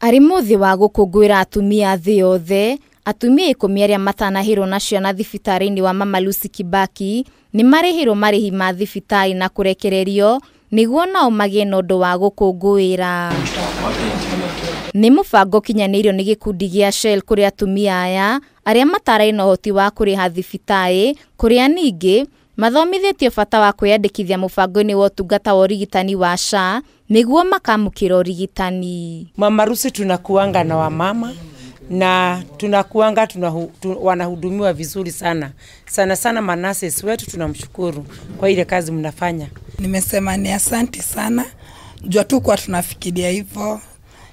Arĩ mũthĩ wa gũkũngũĩra atumia thĩ yothe, atumia 10 arĩa matanahĩrwo na ciana thibitarĩ-inĩ wa Mama Lucy Kibaki nĩ marĩhĩrwo marĩhi ma thibitarĩ na kũrekererio nĩguo nao magĩe na ũndũ wa gũkũngũĩra. Nĩ mũbango ũkinyanĩirio nĩ gĩkundi gĩa Shell kũrĩ atumia aya arĩa matarĩ na ũhoti wa kũrĩha thibitarĩ, kũrĩa ningĩ mathomithĩtio bata wa kwĩyandĩkithia mũbango-inĩ wa ũtungata wa ũrigitani wa SHA nĩguo makamũkĩra ũrigitani. Mama Lucy tunakuanga na wamama na tunakuanga wanahudumiwa vizuri sana sana sana. Manases wetu tunamshukuru kwa ile kazi mnafanya. Nimesema ni asanti sana, jua tu kwa tunafikiria hivyo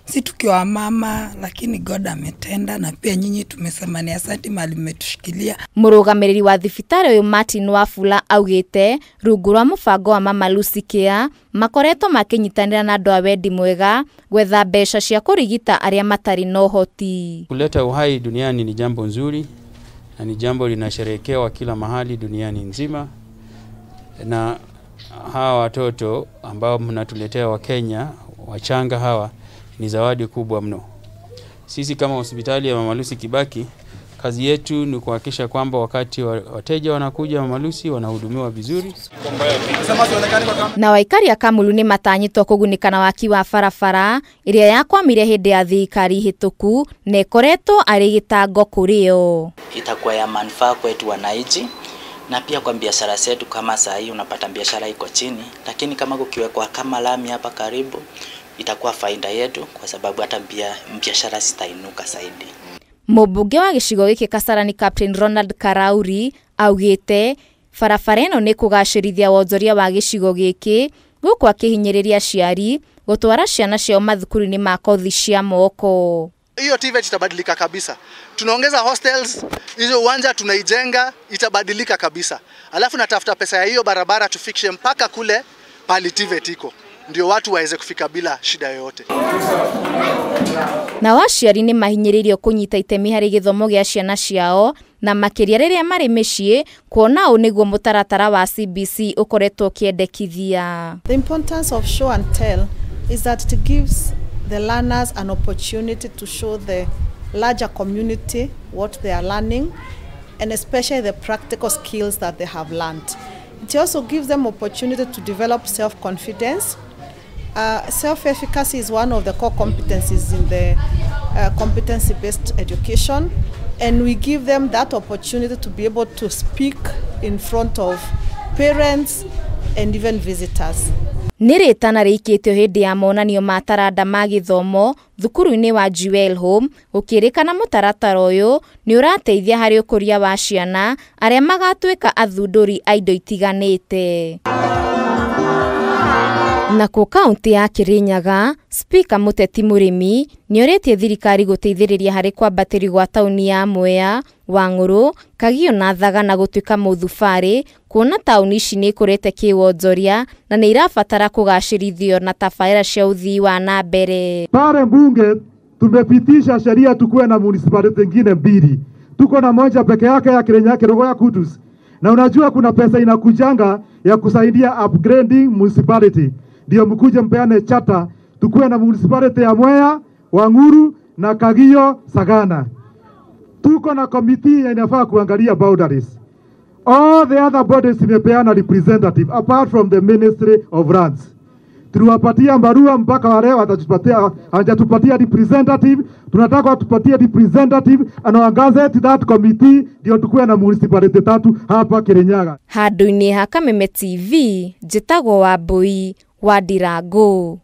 si tukiwa mama, lakini God ametenda na pia nyinyi tumesema ni asanti mali mmetushikilia. Mũrũgamĩrĩri wa thibitarĩ ũyũ Martin Wafula augĩte rungu rwa mũbango wa Mama Lucy Care makoretwo makĩnyitanĩra na andũ a wendi mwega gwetha mbeca cia kũrigita arĩa matarĩ na ũhoti. Kuleta uhai duniani ni jambo nzuri na ni jambo linasherehekewa kila mahali duniani nzima, na hawa watoto ambao mnatuletea wa Kenya wachanga hawa ni zawadi kubwa mno. Sisi kama hospitali ya Mama Lucy Kibaki, kazi yetu ni kuhakikisha kwamba wakati wateja wanakuja Mama Lucy wanahudumiwa vizuri. Na waikari a Kamulu nĩ matanyĩtwo kũgunĩka na waki wa barabara ĩrĩa yakwamire hĩndĩ ya thirikari hĩtũku na ĩkoretwo arĩ gĩtango kũrĩ o. Itakuwa ya manufaa kwetu wananchi na pia kwa biashara zetu. Kama saa hii unapata biashara iko chini, lakini kama kukiwekwa kama lami hapa karibu itakuwa faida yetu, kwa sababu hata biashara zitainuka zaidi. Mũmbunge wa gĩcigo gĩkĩ Kasarani Captain Ronald Karauri augĩte barabara ĩno nĩ kũgacĩrithia wonjoria wa gĩcigo gĩkĩ, gũkũ akĩhinyĩrĩria aciari gũtwara ciana ciao mathukuru-inĩ ma kothi cia moko. Hiyo TVET itabadilika kabisa. Tunaongeza hostels, hizo uwanja tunaijenga, itabadilika kabisa. Alafu natafuta pesa ya hiyo barabara tufikishe mpaka kule pali TVET iko, ndio watu waweze kufika bila shida yoyote. Na aciari nĩ mahinyĩrĩirio kũnyita itemi harĩ gĩthomo gĩa ciana ciao na makĩria rĩrĩa marĩ mĩciĩ, kuona ũũ nĩguo mũtaratara wa CBC ũkoretwo ũkĩendekithia. The importance of show and tell is that it gives the learners an opportunity to show the larger community what they are learning, and especially the practical skills that they have learned. It also gives them opportunity to develop self-confidence. Self-efficacy is one of the core competencies in the competency-based education, and we give them that opportunity to be able to speak in front of parents and even visitors. Nĩ rĩtana rĩikĩtio hĩndĩ ya monanio ma taranda ma gĩthomo thukuru-inĩ wa Jewel Home, gũkĩrĩkana mũtaratara ũyũ nĩ ũrateithia harĩ ũkũria wa ciana arĩa magatuĩka athundũri a indo itiganĩte. Nakuo kaunti ya Kirinyaga, Spika Muteti Murimi nĩorĩtie thirikari gũteithĩrĩria harĩ kwambatĩrio gwa taũni ya Mwea, Wang'ũrũ, Kagio na Thagana gũtuĩka mũthubarĩ, kuona taũni ici nĩ ikũrĩte kĩwonjoria na nĩ irabatara kũgacĩrithio na tabarĩra cia ũthii wa na mbere. Pale mbunge tumepitisha sheria tukuwe na municipality nyingine mbili. Tuko na moja peke yake ya Kirinyaga Kerugoya Kutus. Na unajua kuna pesa inakujanga ya kusaidia upgrading municipality. Ndio mkuje mpeane chata tukuwe na municipality ya Mwea, Wang'uru na Kagio Sagana. Tuko na committee ya inafaa kuangalia boundaries. All the other bodies imepeana representative apart from the Ministry of Lands. Tuliwapatia barua mpaka wale watatupatia, hawajatupatia representative. Tunataka watupatie representative anaangaze that committee ndio tukuwe na municipality tatu hapa Kirinyaga. Handũ-inĩ ha Kameme TV, njĩtagwo Wambui wa Ndirango.